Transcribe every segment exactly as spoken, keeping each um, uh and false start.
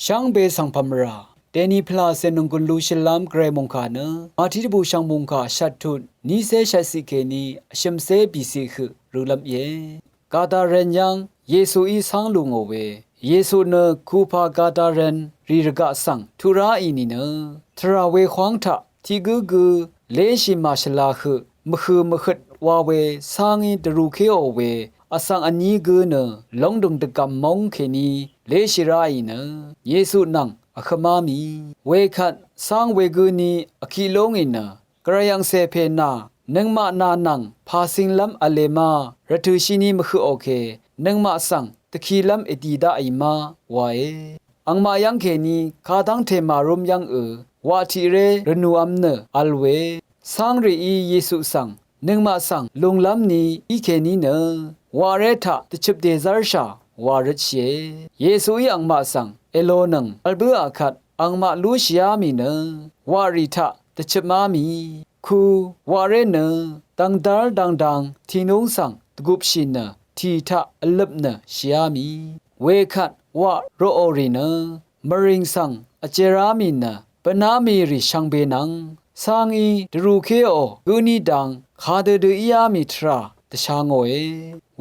Shvngbe svng pv̀mrà dèni pvlàcè nònggùn lushìlv́m gvray mòngkà nø Màtí dvbùshv̀ng mòngkà shvttut nícé shvtciq kèní vshø̀mcé bìciq høq rø̄lv́m íe. Gadaren yv́ng Yesuí cáng lù ngò we. Yesu nø kupà Gadaren rì rvgaq svng tuq ráì nìnø tvrà wehwáng taq tiq gǿ gø léshì màshvla høq mvhø̀ mvhøt wa we cángí dvrūkéò we vsvng vní gǿ nø lóngdø̀ng dvgv̀m móng kèní léshì ráì nø Yesu nvng vhømá mì. Wekvt cáng wegǿ ní vkiq lúngì nø gvray angcè pè nà nøngmaq nà nvng pàcinglv́m v̄le má rvtø̀shini mvhøqò ke nøngmaq svng dvkilv́m èdì daqì má wae. Angmaq yv́ng kèní kadv́ngte màrúm yv́ng ø waq tiqré rvnùvm nø vl we. Cáng rìí Yesu svng nøngmaq svng lunglv́m ni í kèní nø waqré taq dvchøp dèzv́rshà wa røtshìe. Yesuí angmaq svng èlonøng vl bǿà kvt angmaq lúshìá mì nø waqrì taq dvchøpmá mì. Ku waqré nø dv̀ngdv́r dvngdvng tìnúng svng dvgupshì nø tì taq vløp nø shìá mì. Wekvt waq roqò rì nø mvrìng svng vjerá mì nø bvná mì rì shvngbe nvng cángí dvrūkéò gǿní dang kadø dø íá mì tvrà dvsha ngòe.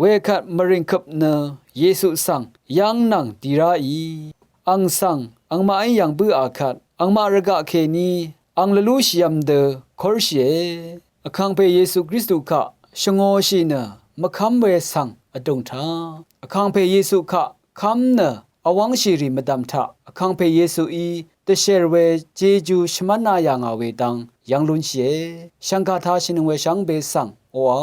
Wekvt mvrìng køp nø Yesu svng yv́ng nvng di ráì ang svng angmaqí yv̀ng bǿà kvt angmaq rvgaq kèní ang lvlúshìvm dø kórshìe. Vkàngpè Yesu Kristu kaq shvngōshì nø mvkv́m we svng vdùng taq Vkàngpè Yesu kaq kv́m nø vwv́ngshì rì mvdv̀m taq Vkàngpè Yesuí dvshèr we jeju shvmv́na yà ngà we dang yv́ng lúnshìe. Shv̀ngkà tāshìnøng we shvngbe svng oqà